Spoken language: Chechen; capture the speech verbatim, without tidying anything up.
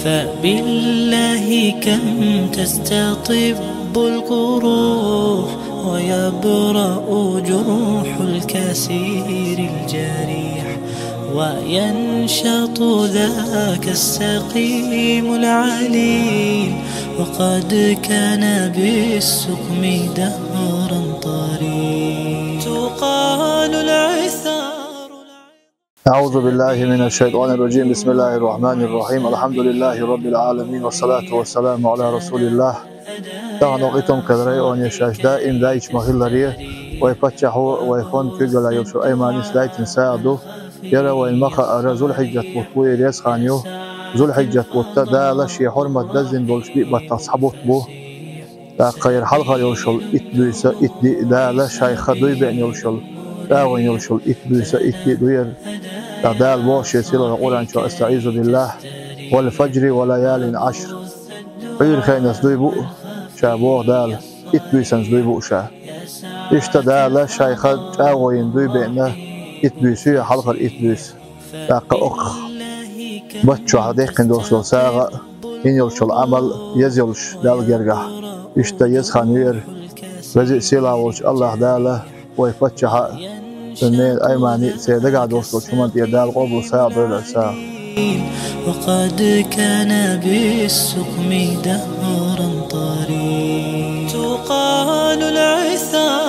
فبالله كم تستطب القروح، ويبرأ جرح الكسير الجريح، وينشط ذاك السقيم العليل، وقد كان بالسقم دهرا طريق. تقال العثار. أعوذ بالله من الشيطان الرجيم. بسم الله الرحمن الرحيم. الحمد لله رب العالمين. والصلاة والسلام على رسول الله. Тахана Итум-Кхера районе шаьш даим дайча ма-хиллара, вай паччахьо, вай фонд куьйгалла йолчу Айманис дайтина сагӀа ду. Яра вайн ма-хаъара, Зулхьиджат бутт бу, и реза хан ю. Зулхьиджат бутт Дала шен хьурмат даздина долчу биъ баттах цхьа бутт бу. ТӀаккха яра хьалхара йолуш йолу итт буьйса, итт диъ Дала шайх дуй беъна йолуш йолу, чӀагӀйина йолуш йолу итт буьйса, итт диъ ду яра. ТӀаккха Дала боху шен сийлахь Къуръан чохь: «أستعيذ بالله والفجر وليال عشر». Ӏуьйра хенас дуй бу ша, боху Дала, итт буьйсанца дуй бу ша. Иштта Дала шайх чӀагӀйина дуй беъна итт буьйса ю, хьалхара итт буьйса. ТӀаккха окху бутт чохь дехкина долуш долу сагӀа а, йина йолуш йолу Ӏамал а еза йолуш Далла гергахь. Иштта еза хан ю яра. Веза а, сийлахь волчу АллахӀ Дала, вай паччахьа а, цуьнан ненан Аймани а церан дагахь долуш долчу хӀуманна тӀера Дала къобал сагӀа дойла аьлла сагӀа. وقد كان بالسقم دهرا طريق. تقال العثار.